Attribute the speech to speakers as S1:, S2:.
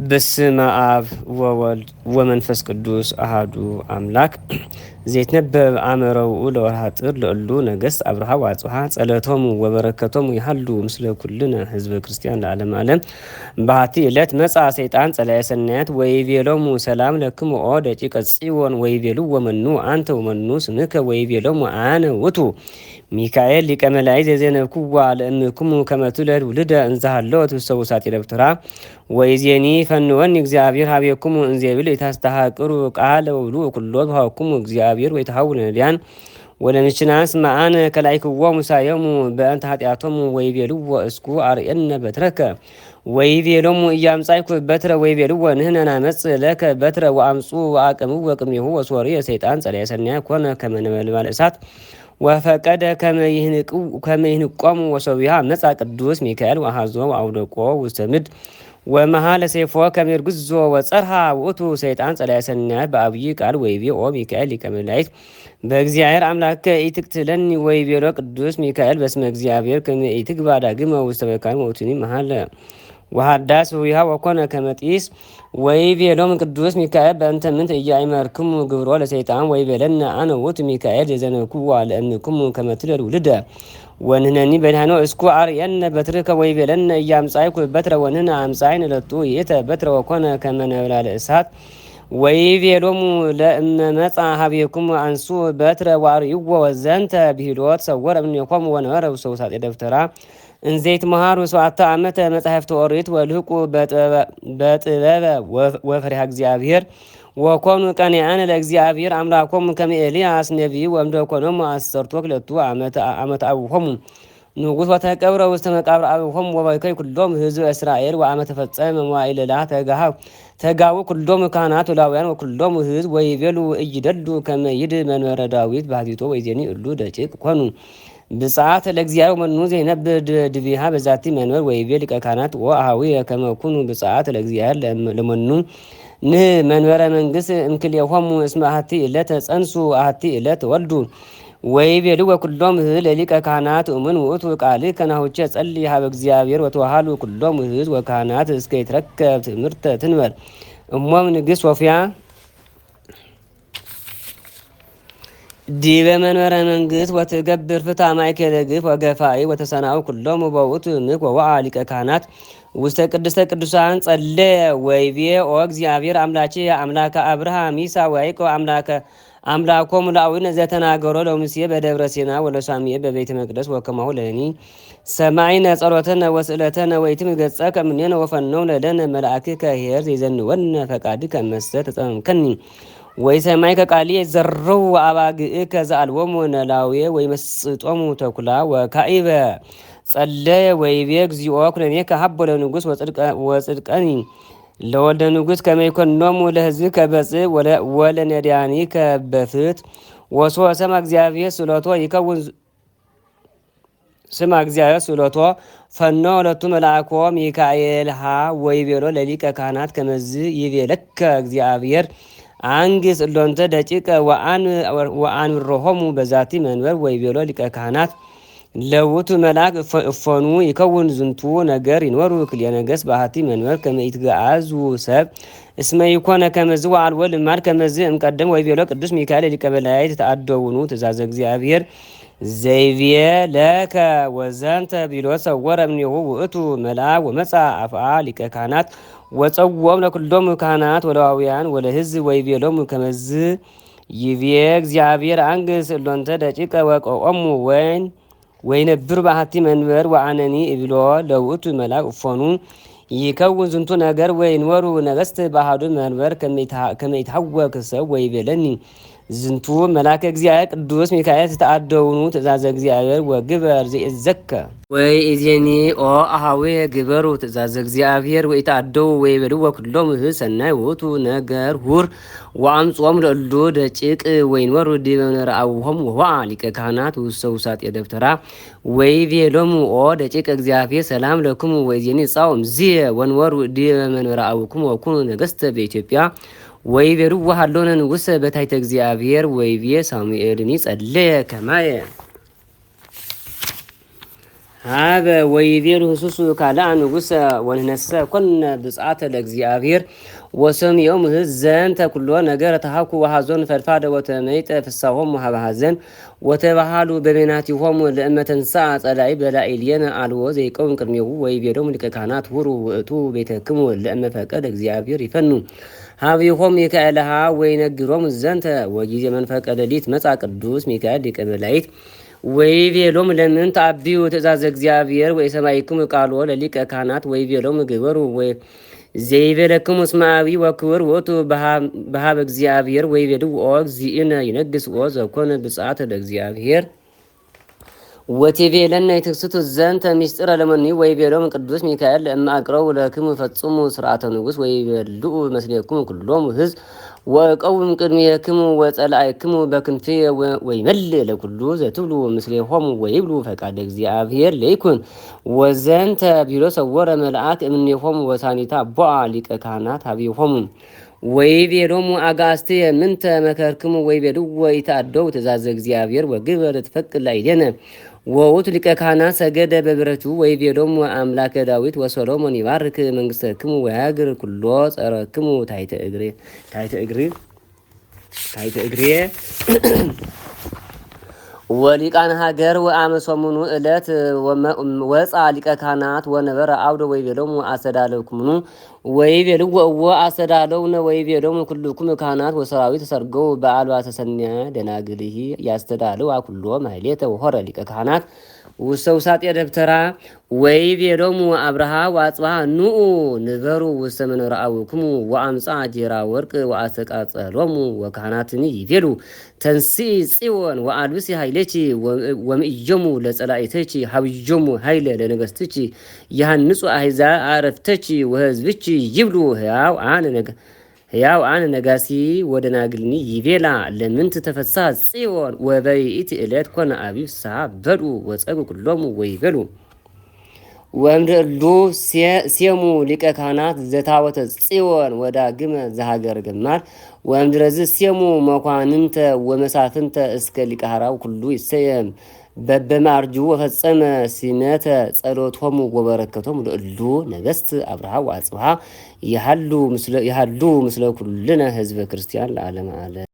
S1: በስመ አብ ወወልድ ወመንፈስ ቅዱስ አሃዱ አምላክ። ዘይትነበብ አመረው ለወርሃ ጥር ለእሉ ነገስት አብርሃ ወአጽብሃ ጸሎቶሙ ወበረከቶሙ ይሃሉ ምስለ ኩልነ ህዝበ ክርስቲያን ለዓለም ዓለም። በሃቲ ዕለት መጽአ ሰይጣን ጸላኤ ሰናያት ወይቤሎሙ ሰላም ለክሙ ኦ ደቂቀ ጽዮን። ወይቤልዎ መኑ አንተ ወመኑ ስምከ? ወይቤሎሙ አነ ውእቱ ሚካኤል ሊቀ መላእክት ዘዜነብክዋ ለእምክሙ ከመ ትውለድ ውልደ እንዘ ሀለወት ውስተ ውሳጤ ደብተራ። ወይዜኒ ፈንወኒ እግዚአብሔር ሀቤኩሙ እንዘ ይብል ኢታስተሐቅሩ ቃለ ወብልዑ ኩሎ ዘወሀበክሙ እግዚአብሔር ወኢተሐውሩ ነዳያን ወለምችናስ መአነ ከላይክዎሙ ሳየሙ በእንተ ኃጢአቶሙ። ወይቤልዎ እስኩ አርእየነ በትረከ። ወይቤሎሙ ኢያምጻእኩ በትረ። ወይቤልዎ ንሕነ ናመጽእ ለከ በትረ። ወአምጽኡ ወአቅምዎ ቅድሜሁ። ወሶርየ ሰይጣን ጸላኤ ሰናይ ኮነ ከመ ነበልባለ እሳት ወፈቀደ ከመ ይህንቆሙ። ወሶቢሃ መጽአ ቅዱስ ሚካኤል ወአኀዞ ወአውደቆ ውስተ ምድር ወመሃለ ሰይፎ ከመ ይርግዞ። ወጸርሃ ውእቱ ሰይጣን ጸላኤ ሰናያት በአብይ ቃል ወይቤ ኦ ሚካኤል ሊቀ መላእክት፣ በእግዚአብሔር አምላከ ኢትቅትለኒ። ወይቤሎ ቅዱስ ሚካኤል በስመ እግዚአብሔር ከመ ኢትግባ ዳግመ ውስተ መካን። ወውእቱኒ መሃለ ወሃዳስ ውሃ ወኮነ ከመ ጢስ። ወይቤሎሙ ቅዱስ ሚካኤል በእንተ ምንት ኢያእመርክሙ ግብሮ ለሰይጣን? ወይቤለነ አነ ውእቱ ሚካኤል ዘዘነብክዋ ለእምክሙ ከመ ትውለድ ውልደ ወንሕነኒ በድሃኖ። እስኩ አርእየነ በትርከ። ወይቤለነ ኢያምጻእኩ በትረ ወንሕነ አምጻእነ ለቱ ይእተ በትረ ወኮነ ከመ ነበልባለ እሳት። ወይቤሎሙ ለእመ መጽአ ሀቤክሙ አንሱ በትረ ወአርእይዎ። ወዘንተ ብሂሎት ሰወረ እምኔኮሙ ወነበረ ውስተ ውሳጤ ደብተራ እንዘይትመሃሩ ሰብዓተ ዓመተ መጻሕፍተ ኦሪት ወልህቁ በጥበበ ወፈሪሃ እግዚአብሔር ወኮኑ ቀኒአነ ለእግዚአብሔር አምላኮሙ ከመ ኤልያስ ነቢይ። ወእምደኮኖሙ 12 ዓመተ አቡሆሙ ንጉሥ ወተቀብረ ውስተ መቃብር አቡሆሙ። ወበከዩ ኩሎሙ ህዝበ እስራኤል። ወአመ ተፈጸመ መዋዕለ ተጋቡ ኩሎሙ ካህናት ወላውያን ወኩሎሙ ህዝብ ወይቤሉ ኢይደሉ ከመ ይድ መንበረ ዳዊት ባህቲቶ። ወይዜኒ እሉ ደቂቅ ኮኑ ብፅዓት ለእግዚአብሔር መኑ ዘይነብር ድቢሃ በዛቲ መንበር? ወይቤ ሊቀ ካህናት ወአኀዊየ ከመ ኩኑ ብፅዓት ለእግዚአብሔር ለመኑ ንህ መንበረ መንግስት እምክልኤሆሙ፣ እስመ አሐቲ ዕለት ጸንሱ አሐቲ ዕለት ወልዱ። ወይቤልዎ ኩሎሙ ህዝብ ለሊቀ ካህናት እሙን ውእቱ ቃልከ፣ ናሁቼ ጸልይ ሀበ እግዚአብሔር። ወተዋሃሉ ኩሎሙ ህዝብ ወካህናት እስከ ይትረከብ ትምህርተ ትንበር እሞም ንግሥት ሶፊያ ዲበ መንበረ መንግስት ወትገብር ፍትሐ ማእከለ ግፍ ወገፋኢ። ወተሰናኡ ኩሎሙ በውእቱ ምክ። ወወአ ሊቀ ካህናት ውስተ ቅድስተ ቅዱሳን ጸለየ ወይቤ ኦ እግዚአብሔር አምላኬ አምላከ አብርሃም ይስሐቅ ወያዕቆብ አምላከ አምላኮሙ ለአቡነ ዘተናገሮ ለሙሴ በደብረ ሲና ወለሳሙኤል በቤተ መቅደስ፣ ወከማሁ ለኒ ሰማይነ ጸሎተነ ወስእለተነ ወኢትም ገጸከ እምኔነ ወፈኖ ለለነ መልአክከ ኄር ዘይዘንወነ ፈቃድከ መሰ ተጸመምከኒ ወይ ሰማይ ከቃልየ ዘረው አባግዕከ ዘአልቦሙ ነላዌ ወይመስጦሙ ተኩላ። ወካኢበ ጸለየ ወይቤ እግዚኦ ኩነኔከ ሀቦ ለንጉስ ወጽድቀኒ ለወልደ ንጉስ ከመ ይኮኖሙ ለሕዝብከ በጽሕ ወለነዳያኒከ በፍትሕ። ወሶበ ሰምዐ እግዚአብሔር ስእለቶ ይከውን ስማ እግዚአብሔር ስእለቶ ፈኖ ለቱ መልአኮ ሚካኤል ሃ ወይቤሎ ለሊቀ ካህናት ከመዝ ይቤለከ እግዚአብሔር አንግስ እሎንተ ደቂቀ ወአንብሮሆሙ በዛቲ መንበር። ወይቤሎ ሊቀ ካህናት ለውእቱ መልአክ እፎኑ ይከውን ዝንቱ ነገር ይኖሩ ክልኤ ነገሥት በአሐቲ መንበር ከመ ኢትገአዙ ሰብ፣ እስመ ይኮነ ከመዝ ወአልቦ ልማድ ከመዝ እምቀደም። ወይቤሎ ቅዱስ ሚካኤል ሊቀ መላእክት ተአደውኑ ትእዛዘ እግዚአብሔር ዘይቤ ለከ? ወዘንተ ቢሎ ሰወረ እምኔሁ ውእቱ መልአክ። ወመጽአ አፍአ ሊቀ ካህናት ወጸውዖም ለኩሎሙ ካህናት ወለዋውያን ወለሕዝብ ወይቤሎሙ ከመዝ ይቤ እግዚአብሔር አንግስ እሎንተ ደቂቀ ወቆሙ ወይን ወይነብር በአሐቲ መንበር። ወአነኒ እብሎ ለውእቱ መልአክ እፎኑ ይከውን ዝንቱ ነገር ወይንበሩ ነገስት በአሐዱ መንበር ከመ ይትሐወክ ሰብ? ወይቤለኒ ዝንቱ መልአከ እግዚአብሔር ቅዱስ ሚካኤል ተአደውኑ ትእዛዘ እግዚአብሔር ወግበር ዘእዘከ። ወይ እዜኒ ኦ አሃዌ ግበሩ ትእዛዘ እግዚአብሔር ወኢተአደው። ወይበልዎ ኩሎሙ ህዝብ ሰናይ ውእቱ ነገር ሁር ወአምጽኦም ለእሉ ደቂቅ ወይንበሩ ዲበ መንበረ አቡሆሙ። ወሆአ ሊቀ ካህናት ውስተ ውሳጤ ደብተራ ወይቤሎሙ ኦ ደቂቀ እግዚአብሔር ሰላም ለክሙ። ወይዜኒ ጻኡ እምዝየ ወንበሩ ዲበ መንበረ አቡክሙ ወኩኑ ነገስተ በኢትዮጵያ። ወይቤልዎ ሀሎነ ንጉሰ በታሕተ እግዚአብሔር። ወይቤ ሳሙኤልኒ ጸለየ ከማየ። ሃበ ወይቤሉ ህሱሱ ካልአ ንጉሰ ወንህነሰ ኮነ ብፅዓተ ለእግዚአብሔር ወሰሚዖሙ ዘንተ ኩሎ ነገረ ተሃኩ ወሐዞን ፈድፋደ ወተመይጠ ፍሳሆሙ ሀበ ሐዘን ወተባሃሉ በቤናቲሆሙ ለእመ ተንሥአ ጸላኢ በላዕሌነ አልቦ ዘይቀውም ቅድሜሁ። ወይቤሎሙ ሊቀ ካህናት ሁሩ ውእቱ ቤተክሙ ለእመ ፈቀደ እግዚአብሔር ይፈኑ ሀቢሆም ሚካኤልሃ ወይነግሮም ዘንተ። ወጊዜ መንፈቀ ሌሊት መጻ ቅዱስ ሚካኤል ሊቀ መላእክት ወይቤሎሙ ለምን ተአብዩ ትእዛዘ እግዚአብሔር ወኢሰማዕክሙ ቃሎ ለሊቀ ካህናት? ወይቤሎሙ ግበሩ ዘይቤለክሙ እስመ ዐቢይ ወክቡር ውእቱ በሀበ እግዚአብሔር። ወይቤልዎ እግዚእነ ይነግስ ኦ ዘኮነ ብፅዓተ ለእግዚአብሔር ወቲቤለነ ይትክስቱ ዘንተ ምስጢረ ለመኑ። ወይቤሎሙ ቅዱስ ሚካኤል ለእመ አቅረቡ ለክሙ ፈጽሙ ስርዓተ ንጉስ ወይበልዑ መስሌክሙ ኩሎሙ ህዝብ ወእቀውም ቅድሜክሙ ወጸላእክሙ በክንፍየ ወይመልእ ለኩሉ ዘትብሉ ምስሌሆሙ ወይብሉ ፈቃደ እግዚአብሔር ለይኩን። ወዘንተ ቢሎ ሰወረ መልአክ እምኔሆሙ ወሳኒታ ቦአ ሊቀ ካህናት ሀቢሆሙ ወይቤሎሙ አጋእዝትየ ምንተ መከርክሙ? ወይቤልዎ ኢታደው ትእዛዘ እግዚአብሔር ወግበር ትፈቅድ ላዕሌነ። ወውእቱ ሊቀ ካህናት ሰገደ በብረቱ ወይቤሎሙ አምላከ ዳዊት ወሰሎሞን ይባርክ መንግሥተክሙ ወያግር ኩሎ ጸረክሙ ታሕተ እግሬ ታሕተ እግሪ ታሕተ እግሬ። ወሊቃነ ሀገር ወአመ ሰሙኑ ዕለት ወፃ ሊቀ ካህናት ወነበረ አውደ ወይቤሎሙ አስተዳለውኩምኑ? ወይቤልዎ እወ አስተዳለውነ። ወይቤሎሙ ኩልኩም ካህናት ወሰራዊት ተሰርገው በአልባሰ ሰንያ ደናግልሂ ያስተዳልዋ ኩሎ ማሕሌተ። ወሆረ ሊቀ ካህናት ውስተ ውሳጤ ደብተራ ወይቤሎሙ አብርሃ ወአጽብሃ ንዑ ንበሩ ውስተ መንበረ አቡክሙ። ወአምጽአ ጌራ ወርቅ ወአስተቃጸሎሙ። ወካህናትኒ ይቤሉ ተንሥኢ ጽዮን ወአልብሲ ኃይለኪ ወምእዮሙ ለጸላኢተኪ ሀብዮሙ ኃይለ ለነገሥትኪ ይሃንጹ አሕዛብ አረፍተኪ ወህዝብኪ ይብሉ ሕያው አነ ነጋሲ። ወደናግልኒ ይቤላ ለምንት ተፈሳ ጽዮን። ወበይእቲ ዕለት ኮነ ዐቢይ ፍስሐ በልዑ ወጸግቡ ኩሎሙ ወይበሉ። ወእምድእሉ ሴሙ ሊቀ ካህናት ዘታወተ ጽዮን ወዳግመ ዘሀገረ ገማል። ወእምድረዝ ሴሙ መኳንንተ ወመሳፍንተ እስከ ሊቀ ሐራው ኩሉ ይሰየም በበማርጁ። ወፈጸመ ሲመተ ጸሎቶሙ ወበረከቶሙ ለእሉ ነገስት አብርሃ ወአጽብሃ ይሃሉ ምስለ ኩልነ ህዝበ ክርስቲያን ለዓለመ ዓለም።